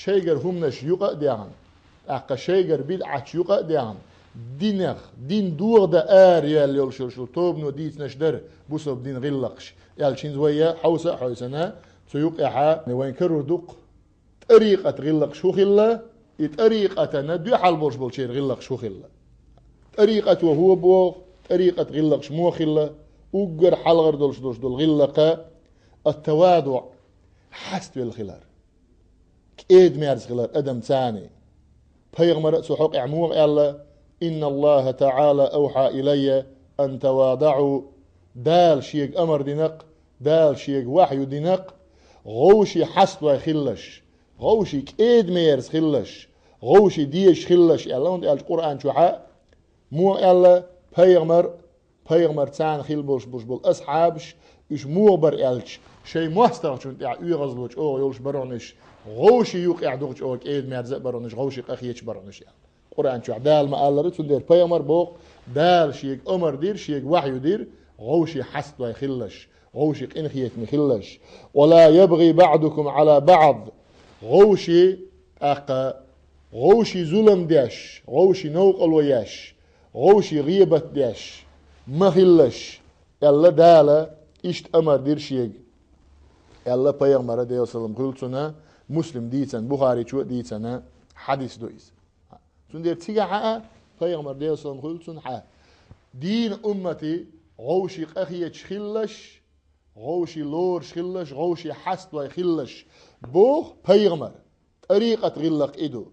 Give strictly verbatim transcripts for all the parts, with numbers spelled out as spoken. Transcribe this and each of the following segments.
Шайгара хӀуманаш юкъа а даьхна, тӀаккха шайгара бидӀаташ юкъа а даьхна, динах, дин догӀа дан ара яьлла йолуш йолу тобано дийцинарш дара бусалба дин гӀиллакхаш. Аьлча хӀинца вай хьовса а хьовсана, цу юкъехьа вайн карор ду-кх тӀарикъат гӀиллакхаш хӀун хилла, и тӀарикъатана дуьхьал болуш болчеран гӀиллакхаш хӀун хилла. ТӀарикъато хӀун боху, тӀарикъат гӀиллакхаш муха хилла, уггар хьалхара долуш долуш долу гӀиллакха ат-таваду, хьаставелла хилар. КӀеда-мерза хилар адамца. Пайхамара а цу хьокъехь муха аьлла: «Инна Аллаха таӀала авхьа илайя ан тавадаӀу». Дала шега амар дина-кх, Дала шега вахью дина-кх, гӀовший хьаставой хилалаш, гӀовший кӀеда-мерза хилалаш, гӀовший дезаш хилалаш аьлла, хӀунда аьлча Къуръан чохь а муха аьлла, пайхамар, пайхамарца хилла болуш болуш болу асхьабаш, уьш муха бара аьлча, шайн мостагӀчунна тӀехь оьгӀазло чӀогӀа йолуш баронаш, гӀовший юкъехь дукха чӀогӀа кӀеда-мерза а баронаш, гӀовший къахеташ баронаш аьлла. Къуръан чохь Дала ма-аллара, цундела пайхамар боху, Дала шега амар дира, шега вахью дира, гӀовший хьаставой хилалаш, гӀовший къинхетаме хилалаш. «Ва ла ябгӀи баӀдукум Ӏала баӀд». ГӀовший, тӀаккха, гӀовший зулам деш, гӀовший новкъарло еш, гӀовший гӀийбат деш ма хилалаш, аьлла Дала, иштта амар дира шега, аьлла пайхамара, Делан салам хуьлда цунна, Муслим дийцина, Бухаричо а дийцина хьадис ду иза. Цундела цигахь а пайхамар, Делан салам хуьлда цунна, хьа дийна уммате гӀовший къахеташ хилалаш, гӀовший лоруш хилалаш, гӀовший хьаставой хилалаш, боху пайхамар. ТӀарикъат гӀиллакх и ду.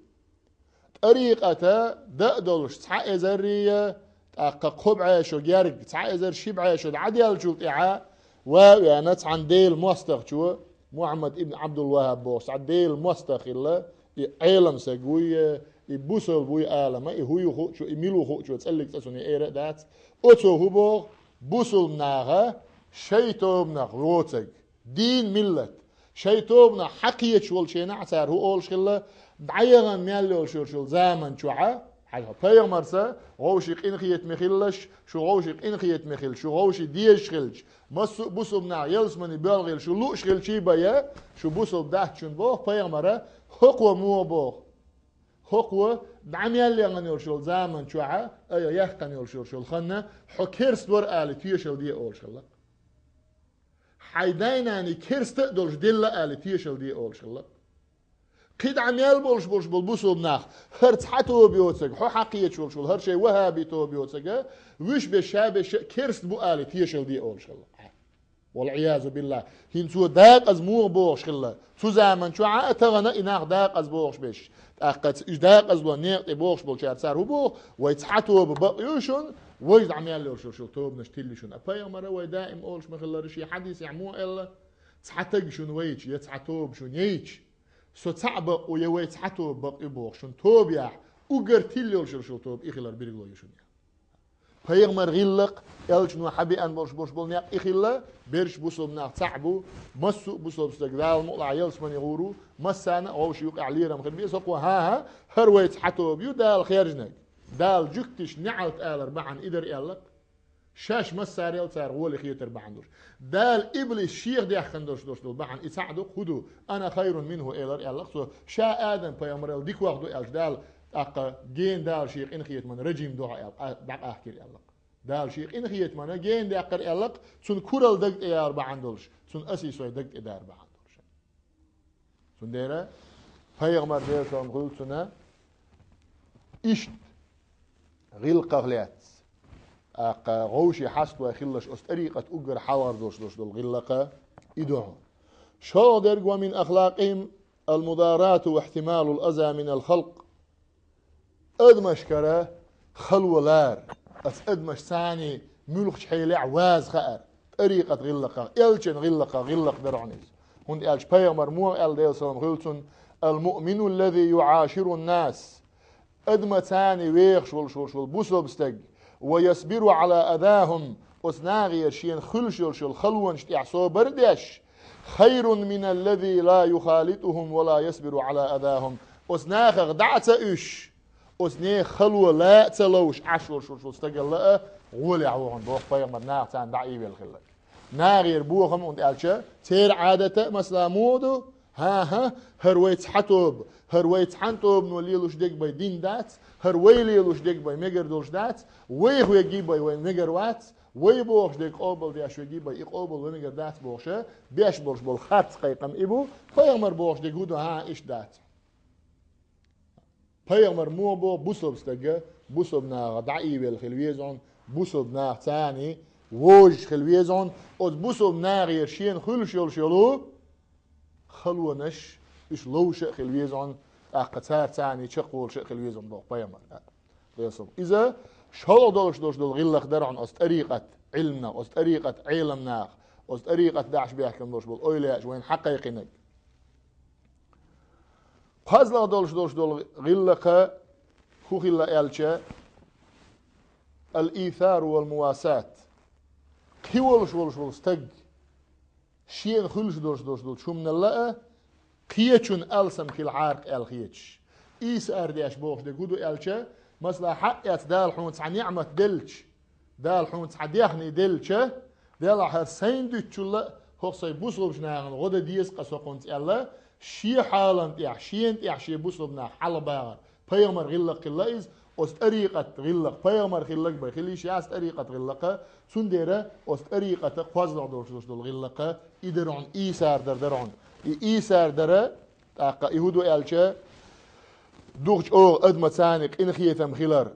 ТӀарикъата дан а долуш цхьа эзаррий, тӀаккха кхо бӀешо герга, цхьа эзар ши бӀешо дӀадаьллачул тӀаьхьа, ва а веана цхьана Делан мостагӀчо, Мухьаммад ибн Ӏабдул-ВахӀаб бохуш цхьа Делан мостагӀа хилла, и Ӏелам стаг вуй, и бусалба вуй алама, и хӀун ю хуучо, и мила ву хуучо цӀаллиг цӀа цунна эра а дац. Оцо хӀун боху, бусалба наха шайн тобанах воцург, дийна миллат, шайн тобанах хьакхеташ волчу хенахь цара хӀун олуш хилла, дӀаяхана мел йолуш йолуш йолу заман чохь а, хьажа, пайхамарца гӀовший къинхетаме хилалаш, шу гӀовший къинхетаме хилла, шу гӀовший дезаш хилча, массо а бусалба нах ялсамане боьлхийла шу лууш хилчий бен, шу бусалба дац шуна боху пайхамара, хӀокхо муха боху. ХӀокхо дӀа мел яхана йолуш йолу заман чохь а, айхьа яхкана йолуш йолуш йолу ханна, хьо керста вара ала тешалла де олуш хилла. Хьайн дай-наний керста а долуш делла ала тешалла де олуш хилла. КхидӀа мел болуш болуш болу бусалба нах, хӀара цхьа тоба йоцург, хьо хьакхеташ волуш волу, хӀара шайн ваххаби тоба йоцург, вуьш беш, ша беш а керста бу ала тешалла де олуш хилла. Вал-Ӏиязу биллахӀ. ХӀинца цо дакъаза муха бохуш хилла? Цу заман чохь а, тахана и нах дакъаза бохуш беш. ТӀаккха ц-, уьш дакъазло некъа тӀе бохуш болчара цара хӀун боху? Вай цхьа тоба бакъ ю шуна, важа дӀа мел йолуш йолу тобанаш тилли шуна. А пайхамара вай даим олуш ма хиллара, шен хьадисехь муха аьлла: «Цхьа таг шуна вайча, я цхьа тоба шуна яйча, со цхьаъ бакъ ву, я вай цхьа тоба бакъ ю», боху шуна. Тобаяхь уггар тилла йолуш йолу тоба и хилар билгало ю шуна. Пайхамар гӀиллакх, элчано хьабеана болуш болуш болу некъ и хилла, берш бусалба нах цхьаъ бу, массо а бусалба стаг Дала мукъалахь ялсамане гӀур ву, массарна а гӀовши юкъехь лерам хир бе, со кхо, хӀан-хӀа, хӀара вай цхьа тоба ю Дала хержинарг. Дала жуьгтиш неӀалт алар бахьана и дара аьлла-кх. Шаьш массарел цара гӀоле хетар бахьана долуш. Дала иблис шех даьхкина долуш долуш долу бахьана и цхьаъ ду-кх, хӀун ду? «Ана хайрун минхӀу», элар аьлла-кх цо. Ша Адам-пайхамарел дикох ду аьлча, Дала тӀаккха гена Дала шен къинхетаман раджим до хьо аьлла, дӀакъахкира аьлла-кх. Дала шен къинхетаман гена даьккхира аьлла-кх, цунна куралла даг тӀе яр бахьана долуш, цунна асий сой даг тӀе дар бахьана долуш. Цундела пайхамар, Делан салам хуьлда цунна, иштта гӀиллакхах лаьцна, тӀаккха гӀовший хьаставой хиллалаш оцу тӀарикъат уггар хьалхара долуш долуш долу гӀиллакха и ду хьуна. ШолгӀа дерг: «Ва мин ахлакъихим ал-мударату ва ихтималул аза минал халкъ». Адамашкара хало лар, аса адамаш царний муьлхачу хьелехь ваза хаар, тӀарикъат гӀиллакхах, элчан гӀиллакхах гӀиллакх дара хьуна иза. ХӀунда аьлча пайхамар муха аьлла, Делан салам хуьлда цунна: «Ал-муъмину аллази юӀаширун нас». Адамаца царний вехаш волуш волуш волу бусалба стаг, «ва ясбиру Ӏала азахум», оцу нахера шена хуьлуш йолуш йолу халонаш тӀехь собар а деш, «хайрун мин аллази ла юхалитухум ва ла ясбиру Ӏала азахум». Оцу нахах дӀа а ца уьш, оцу нехан хало ла а ца ловш Ӏаш волуш волуш волу стагалла а гӀолехь ву хьуна боху пайхамар, наха царна дӀа а ийвелла хилларг. Нахера бохам, хӀунда аьлча церан Ӏадата а, масала, муха ду, ХӀан-хӀа, хӀара вай цхьа тоба, хӀара вай цхьан тобано лелуш дерг бай дин дац, хӀара вай лелуш дерг бай мегар долуш дац, вайх вегий бай вай мегар вац, вай бохуш дерг къобал деш вегий бай и къобал вай мегар дац бохуша, беш болуш болу харц кхайкхам и бу, пайхамар бохуш дерг хӀун ду, хӀан, иштта дац. Пайхамар муха боху, бусалба стага бусалба наха дӀаийвелла хила веза хьуна, бусалба наха царний вожаш хила веза хьуна, оцу бусалба нахера шена хуьлуш йолуш йолу халонаш, уьш ловша а хила веза хьуна, тӀаккха цара царний чекхволуша а хила веза хьуна боху пайхамар. Иза шолгӀа долуш долуш долу гӀиллакх дара хьуна оцу тӀарикъат Ӏилманах, оцу тӀарикъат Ӏеламнаха, оцу тӀарикъат дахьаш баьхкина болуш болу ойла яаш вайна хьакхайкхинарг. КхозлагӀа долуш долуш долу гӀиллакха хӀун хилла аьлча, ал-исару вал-мувасат. Кхин волуш волуш волу стаг шена хуьлуш долуш долуш долчу хӀуманал а кхечунна алсам хила хьаркха аьлла хеташ. Ийсар деш бохуш дерг хӀун ду аьлча, масала, хьаъ эцна Дала хьуна цхьа ниӀмат делча, Дала хьуна цхьа дехний делча, Дела хӀара сайна дуьтучул а хӀокху сайн бусалбачу нахана гӀо дан деза-кх аса хӀокхунца аьлла, шен хьалан тӀехь, шена тӀехь шен бусалба нах хьалхабахар. Пайхамар гӀиллакх хилла иза, оцу тӀарикъат гӀиллакх, пайхамар хилларг бай хила йиш яц тӀарикъат гӀиллакха, цундела оцу тӀарикъата кхозлагӀа долуш долуш долу гӀиллакха и дара хьуна, ийсар дар дара хьуна. И ийсар дара, тӀаккха и хӀун ду аьлча, дукха чӀогӀа адамаца къинхетам хилар.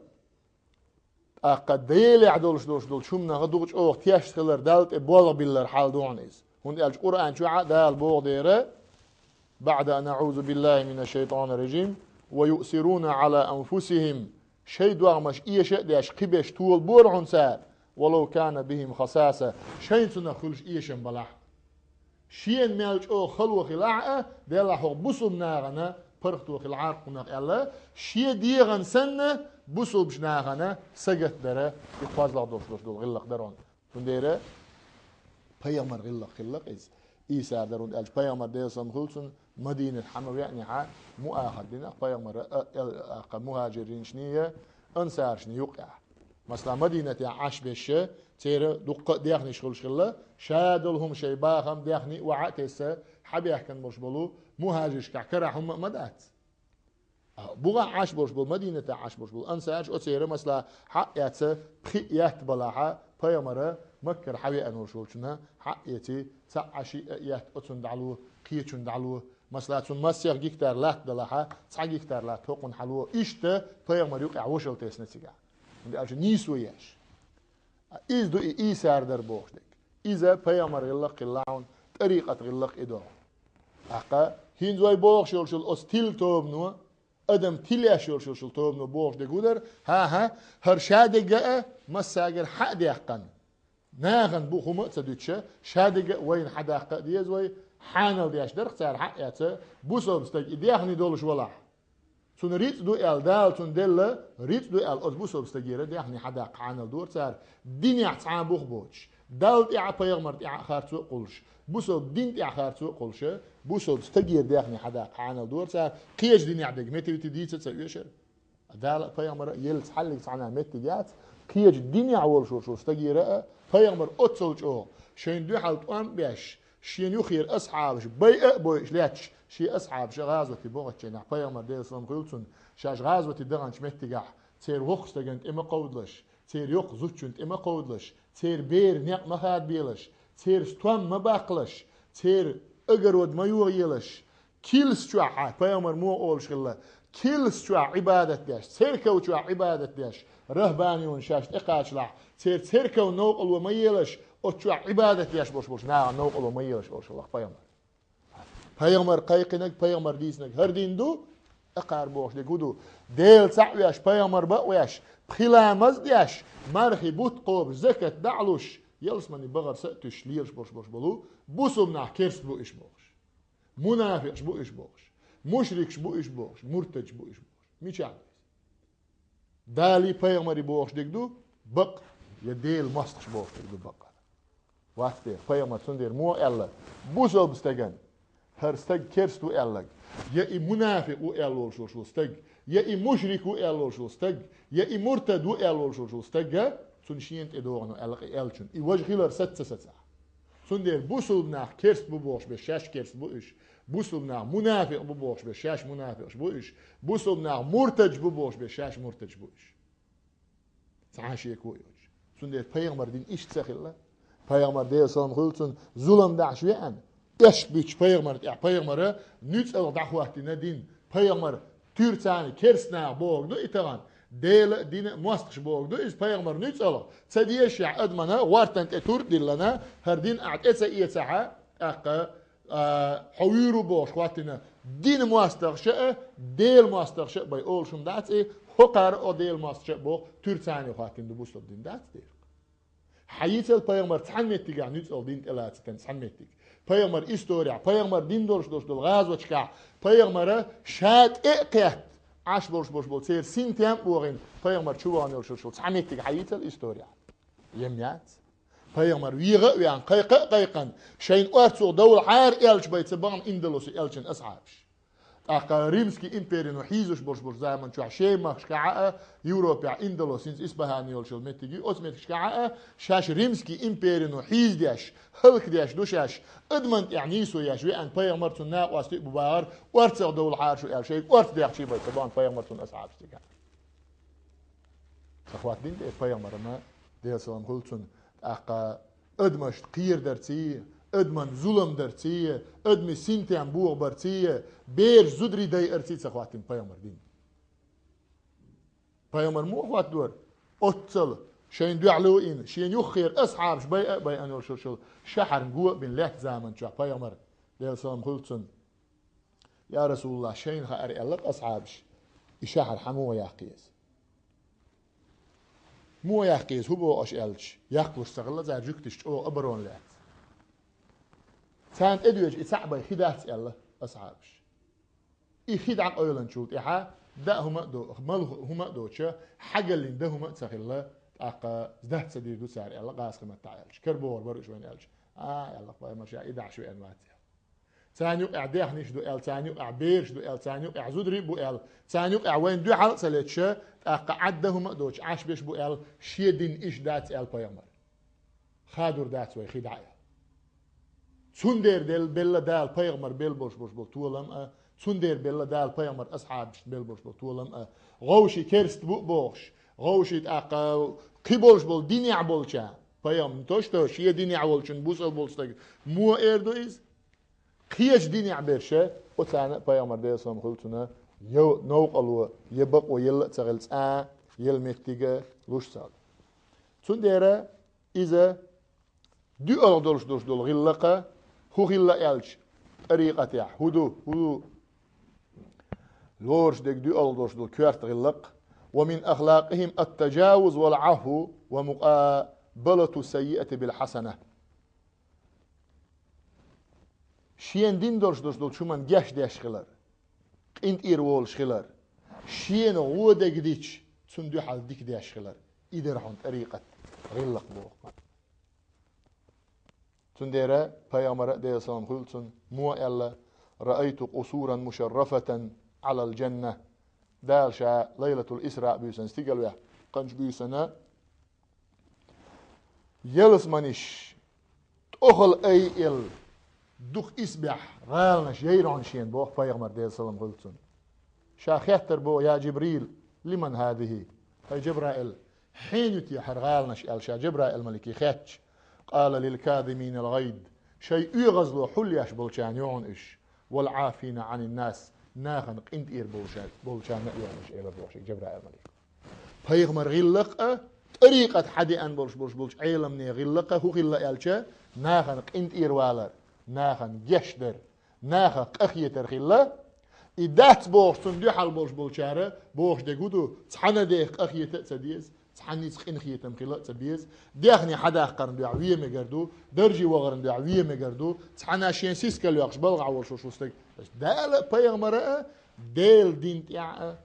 ТӀаккха Делехь долуш долуш долчу хӀуманах дукха чӀогӀа тешна хилар, Далла тӀе болх биллар хьал ду хьуна иза. ХӀунда аьлча Къуръан чохь а Дала боху дера: «БаӀда ан аӀузу биллахӀи мина шшайтӀани рражим, ва юъсируна Ӏала анфусихӀим». Шайн догӀмаш эша а деш, кхиберш тола бора хьуна цара, «валав кана бихӀим хасаса», шайна цунах хуьлуш эшам балахь а. Шена мел чӀогӀа хало хилахь а, Дела хӀокху бусалба нахана паргӀато хила хьаркхунах аьлла, шен дегӀан санна бусалбачу нахана сагатдара, и кхозлагӀа долуш долуш долу гӀиллакх дара хьуна. Цундела пайхамар гӀиллакх хилла-кх иза. Ийсар дара хьуна аьлча, пайхамар Делан салам хуьлу цунна, Мадинат хьа ма веанехьа, муахат дина пайхамара а, а, а, мухӀажиринашний а, ансарашний юккъехь. Масала, Мадинатехь Ӏаш беш, церан дуккха а дехниш хуьлуш хилла, ша долу хӀума шайн бахам, дехний а охьа а тесса, хьабаьхкина болуш болу мухӀажиршкахь карахь хӀумма а ма дац. БухахӀ Ӏаш болуш болу, Мадинатехь Ӏаш болуш болу ансараш оцеран, масала, хьаъ эцна пхиъ етта балахь а, пайхамара Маккара хьавеана волуш волчунна хьаъ эций, цхьаъ а шиъ а етта оцунна дӀало, кхечунна дӀало, масала, цунна массех гектар латта далахь а, цхьа гектар латта хӀокхунна хьало, иштта пайхамар юкъехь вошал тесна цигахь. ХӀунда аьлча нийсо еш. Иза ду и ийсар дар бохуш дерг. Иза пайхамар гӀиллакх хилла хьуна, тӀарикъат гӀиллакх и ду. ТӀаккха хӀинца вай бохуш йолчул оцу тилла тобано, адам тилеш йолчул тобано бохуш дерг хӀун дара? ХӀан-хӀа, хӀара шадерг а массаьргара хьа а даьккхина, нахана бу хӀума а ца дуьтуша, шадерг а вайна хьадаккха а деза вай, хьанал деш дара-кх цара хьаъ эцна, бусалба стаг и дехний долуш валахь. Цунна рицкъ ду аьлла, Дала цунна делла рицкъ ду аьлла, оцу бусалба стагера дехний хьадаккха хьанал дора цара, динехь цхьа а бух боцуш, Далла тӀехь а, пайхамар тӀехь а харцо а кхуллуш, бусалба дин тӀехь харцо а кхуллуш, бусалба стагера дехний хьадаккха хьанал дора цара, кхечу динехь дерг метте-витте дийца а ца оьшура. Дала а, пайхамара а елла цхьаллиг цхьана меттиг яц, кхечу динехь волуш волчу стагера а, пайхамар оццул чӀогӀа, шайна дуьхьал тӀом а беш, шена юххера асхьабаш байа а бойуш лаьтташ, шен асхьабаша гӀазоте бохучченахь, пайхамар Делан салам хуьлу цунна, шаьш гӀазоте даханчу меттигахь, церан воккхачу стагана тӀе ма кховдалаш, церан йоккха зудчунна тӀе ма кховдалаш, церан беран некъ ма хадабелаш, церан стом ма баккхалаш, церан огород ма йохаелаш, килс чохь, пайхамар муха олуш хилла, килс чохь Ӏибадат деш, церков чохь Ӏибадат деш, рахьбанийун шаьш тӀекхачалахь, церан церков новкъарло ма елаш, оцу чохь Ӏибадат деш болуш болчу нахана новкъарло ма елаш олуш хилла пайхамар. Пайхамар кхайкхинарг, пайхамар дийцинарг хӀара дин ду, акхар бохуш дерг хӀун ду? Дела цхьаъ веш, пайхамар бакъ веш, пхи ламаз а деш, мархи бутт кхобуш, закат дӀа а луш, ялсамани бахар са а туьсуш лелаш болуш болуш болу, бусалба нах керст бу уьш бохуш. Мунафикъаш бу уьш бохуш. Мушрикаш бу уьш бохуш. Муртадаш бу уьш бохуш. Мичахь ду иза? Далий, пайхамарий бохуш дерг ду бакъ, я Дела мостагӀаш бохуш дерг ду бакъ? Вац дера, пайхамар цундела муха аьлла, бусалба стагана, хӀара стаг керст ву аьлларг, я и мунафикъ ву аьлла волуш волу стаг, я и мушрик ву аьлла волуш волу стаг, я и муртад ву аьлла волуш волу стага, цунна шена тӀе догӀу аьлла къе аьллачунна. И важа хилар саца ца сацахь. Цундела бусалба нах керст бу бохуш беш, шаьш керст бу уьш. Бусулба нах мунафикъ бу бохуш беш, шаьш мунафикъаш бу уьш. Бусулба нах муртадаш бу бохуш беш, шаьш муртадаш бу уьш. Цхьа шеко йоцуш. Цундела пайхамар дин иштта ца хилла. Пайхамар, Делан салам хуьлда цунна, зулам дахьаш веана, эш буьтуш пайхамар тӀехь, пайхамара нуьцкъала дӀахӀоттийна дин. Пайхамар туьрцани керстанаха боху ду и тахана. Дела а, дина а мостагӀаша боху ду иза, пайхамар нуьцкъала. Ца дезаш шехь адамана гӀортан тӀе тур а диллина, хӀара дин ахь тӀе ца эцахьа, тӀаккха а, хьо вуьйр ву бохуш хӀоттийна дина мостагӀаша а, Делан мостагӀаша а бай олуш хӀума дац и, хӀокхара а Делан мостагӀаша а боху, туьрцани хӀоттийна ду бусулба дин дац дера. Хьан йицал пайхамар цхьана меттигехь нуьцкъала дин тӀелацитан цхьана меттиг? Пайхамар история, пайхамар дин долуш долуш долу гӀазоташкахь, пайхамара ша тӀе а кхетта, Ӏаш болуш болуш болу церан синтем а бохийна, пайхамар чу вахана йолуш йолуш цхьа меттиг хьан йицал история? Ем яц. Пайхамар вегӀа а веана, кхайкха а кхайкхана, шайна орцух довлахьара аьлча бай ца бахана Индалуса аьллачун асхьабаш. ТӀаккха Римский империно хьийзаш болуш болчу заман чохь Шемахашкахьа а, Европехь Индалус, хӀинца Исбахьан йолчу меттиге, оцу меттигашкахьа а, шаьш Римский империно хьийздеш, хӀаллакдеш ду шаьш, адаман тӀехь нийсо еш веана пайхамар, цунна накъостий а бу бахара, орцах довлахьара шу аьлла, шайга орца дехчий бай ца бахана пайхамар, цунна асхьабаш цигахь. Ца хӀоттийна тӀе пайхамарна, Делан салам хуьлда цунна, тӀаккха адамашна кхерадарций, адаман зулам дарций, адамийн синтем бохабарций, бераш зударий дайарций ца хӀоттийна пайхамар дин. Пайхамар муха хӀоттадора? Оццал шайна дуьхьало а йина, шена юххера асхьабаш байа а байъина йолуш йолу шахьарна го а бина лаьтта заман чохь пайхамар, Делан салам хуьлда цунна. Я Расулаллах, шайна хаьара, аьлла асхьабаш, и шахьар хьан муха яккха еза? Муха яккха еза, хӀун боху аша аьлча, яккхалуш ца хилла цара жуьгташ чӀогӀа оборона лаьцна. Царна тӀедоьжу и цхьаъ бай хи дац, аьлла асхьабаш. И хи дӀакъевланчул тӀаьхьа даа хӀума а до-, мала хӀума а доцуша, хьагаллин дан хӀума а ца хилла, тӀаккха сдаться дийр ду цара, аьлла гӀазкхийн маттахь аьлча. Карабохур бара уьш вайна аьлча. А, аьлла пайхамара, ша и дахьаш веана вац, аьлла. Царна юкъахь даьхнаш ду аьлла, царна юкъахь бераш ду аьлла, царна юкъахь зударий а бу аьлла, царна юкъахь вайна дуьхьал а ца леташ, тӀаккха Ӏадда хӀума а доцуш Ӏаш беш бу аьлла, шен дин иштта дац аьлла пайхамар. Хадур дац вай хи дӀа аьлла. Цундела дел-, белла Дала пайхамар бел болуш болуш болу толам а, цундела белла Дала пайхамар асхьабашна бел болуш болу толам а, гӀовши керста бу а бохуш, гӀовши тӀаккха кхин болуш болу динехь болча, пайхамар то, что шен динехь волчун бусал болу стаг, муха эр ду иза? Кхечу динехь берша, оцарна а пайхамар, Делан салам хуьлда цунна, я новкъарло, я бакъо елла а ца хилла, цкъа а елла меттиг а луш ца хилла. Цундела иза дуьалгӀа долуш долуш долу гӀиллакх а, хӀун хилла аьлча, тӀарикъатехь хӀун ду, хӀун ду? Лоруш дерг дуьалгӀа долуш долу коьрта гӀиллакх. Ва мин ахлакъихим ат-тажавуз вал Ӏафу ва мукъабалату саййиати бил хьасана. Шена дин долуш долуш долчу хӀуманна гечдеш хилар, къинтӀера волуш хилар, шена гӀо дерг дича, цунна дуьхьал дика деш хилар. И дара хьуна тӀарикъат, гӀиллакх боху. Цундела пайхамара а, Делан салам хуьлда цунна, муха аьлла: «Раайту къусуран мушаррафатан Ӏалал джанна». Дала ша Лайлатул Исраъ буьйсанна стигалвехь, кханчу буьйсанна ялсаманиш тӀохал ай элла, дукха исбаьхьа гӀаланаш яйра хьуна шена, боху пайхамар, Делан салам хуьлда цунна. Ша хеттара боху: «Я Джибрил, лиман хӀазихи?» «ХӀай Джабраил, хьенан ю те хӀара гӀаланаш?» аьлла ша Джабраил-малике хеттача, «Къала лил казиминал гӀайз», шайн оьгӀазло хьулъеш болчарна ю хьуна уьш, «вал Ӏафина Ӏанин нас», нахана къинтӀера болуша-, болчарна а ю хьуна уьш, элира боху шега Джабраил-малико. Пайхамар гӀиллакх а, тӀарикъат хьадеана болуш болуш болчу Ӏеламнехан гӀиллакх а хӀун хилла аьлча, нахана къинтӀера валар, нахана гечдар, нахах къахетар хилла. И дац бохуш цунна дуьхьал болуш болчара бохуш дерг хӀун ду: цхьанна деха къахета а ца деза, цхьанница къинхетам хила а ца беза, даьхни хьадаккхарна дуьхьа вен мегар ду, даржий вахарна дуьхьа вен мегар ду, цхьанна шен сискал йоккхуш балхахь волуш волуш ву стаг. Дала а, пайхамара а, Делан дин тӀехь а,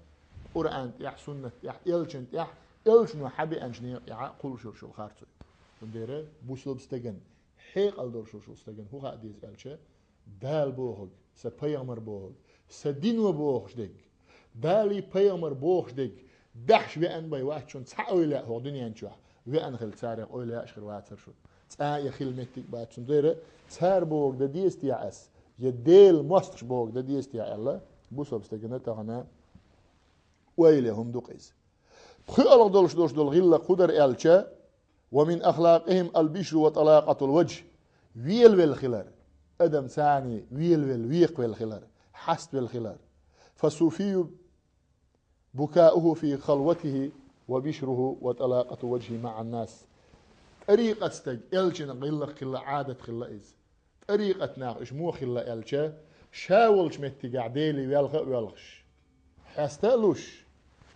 Къуръан тӀехь, суннат тӀехь, элчан тӀехь, элчано хьабеанчу некъа тӀехь а кхуллуш йолуш йолу харцо ю. Цундела бусалба стагана, хьекъал долуш волуш волу стагана хӀун хаа деза аьлча, Дала бохург, сан пайхамар бохург, сан дино бохуш дерг, Далий пайхамар бохуш дерг дахьаш веана бай вац шуна цхьа эвлаяъ хӀокху дуьнен чохь, веана хилла царех эвлаяъ а хир вацара шуна. Цкъа а хила меттиг а бац шуна. Цундела цара бохург дан деза те ас? я Дела мостагӀчу бохург дан деза те аьлла, бусалба стагана тахана ойла е хӀума ду-кх иза. ПхоьалгӀа долуш долуш долу гӀиллакх хӀун дара аьлча, «ومن أخلاقهم البشر وطلاقة الوجه», велавелла хилар, адам царний велавелла, векхавелла хилар, хьаставелла хилар. «فالصوفي بكاؤه في خلوته وبشره وطلاقة وجهه مع الناس». ТӀарикъат стаг элчанан гӀиллакх хилла, Ӏадат хилла иза. ТӀарикъат нах уьш муха хилла аьлча, ша волчу меттигехь Деле велха а воьлхуш, хьеста а луш,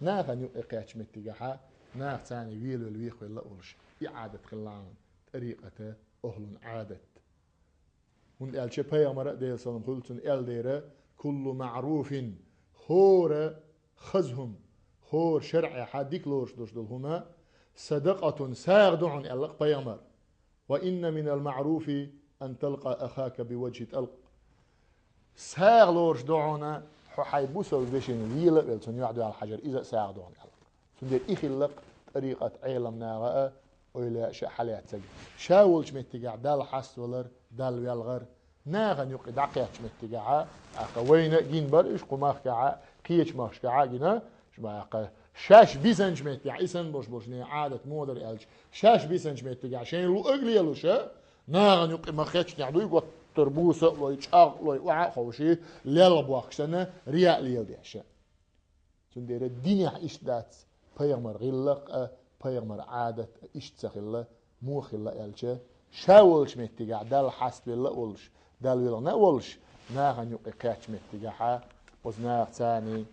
нахана юкъе кхеттачу меттигехьа, наха царний велавелла, векхавелла а волуш, и Ӏадат хилла хьуна, тӀарикъата охӀлун Ӏадат. ХӀунда аьлча пайхамара а, Делан салам хуьлда цунна, аьлла дера: «كل معروف», хӀора хаза хӀума, хӀора шарӀехьа дика лоруш долуш долу хӀума, «صدقة», сагӀа ду хьуна, аьлла-кх пайхамара. «وإن من المعروف أن تلقى أخاك بوجه طلق». СагӀа лоруш ду хьуна, хьо хьайн бусалба вешина вела а велла, цунна юьхь-дуьхьал хьажар, иза а сагӀа ду хьуна, аьлла. Цундела и хилла-кх тӀарикъат Ӏеламнаха а, ойла а ша хьалаьцнарг. Ша волчу меттигехь Далла хьаставалар, Далла велхар, нахана юкъе дӀакхеттачу меттигехьа, тӀаккха вайна а гина бара уьш кху махкахьа, кхечу махкахьа а гина, шу ма-, тӀаккха шаьш бисинчу меттигехь, и санна болуш болуш, нен Ӏадат муха дара аьлча, шаьш бисинчу меттигехь шайна луъург лелош а, нахана юкъе ма-хеттачу тӀехь дуй, готтара буса а лой, чӀагӀ а лой, охьа а ховший, лелха бохкуш санна, рияъ а леладеш а. Цундела динехь иштта дац, пайхамар гӀиллакх а, пайхамар Ӏадат а иштта ца хилла, муха хилла аьлча, ша волчу меттигехь Далла хьаставелла а волуш, Далла велхана а волуш, нахана юкъе кхеттачу меттигехьа, оцу наха царний,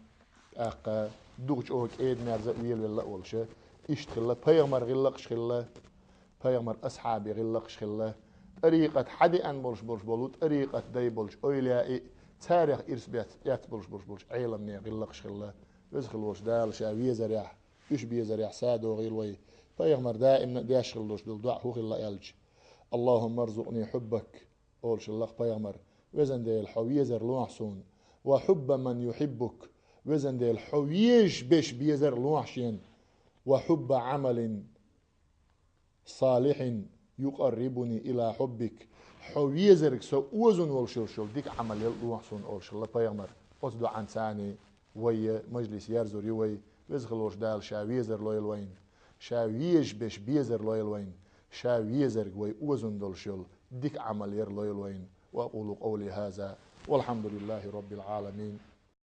тӀаккха дукха чӀогӀа кӀеда-мерза а велавелла а волуш, иштта хилла, пайхамар гӀиллакхаш хилла, пайхамар асхьабий гӀиллакхаш хилла, тӀарикъат хьадеана болуш болуш болу, тӀарикъат дай болчу ойла а, царех ирс бец, эц болуш болуш болчу Ӏеламнехан гӀиллакхаш хилла. Веза хила волчу Дала ша везарехь, уьш безарехь садогӀийла вай. Пайхамар даимна а деш хила долуш долу доӀа хӀун хилла аьлча: «اللهم ارزقني حبك», олуш хилла-кх пайхамар, везан Дела, хьо везар лохьа суна, «وحب من يحبك», везан Дела, хьо везаш берш безар лохьа шена, «وحب عمل صالح يقربني إلى حبك», хьо везарг со озун волуш йолуш йолу дика Ӏамал яла лохьа суна, олуш хилла пайхамар. Оцу доӀанца царний вай мажлис ерзор ю вай, веза хила волчу Дала ша везар лойла вайна, ша везаш берш безар лойла вайна, ша везарг вай озун долуш йолу дика Ӏамал яр лойла вайна. وأقول قولي هذا والحمد لله رب العالمين.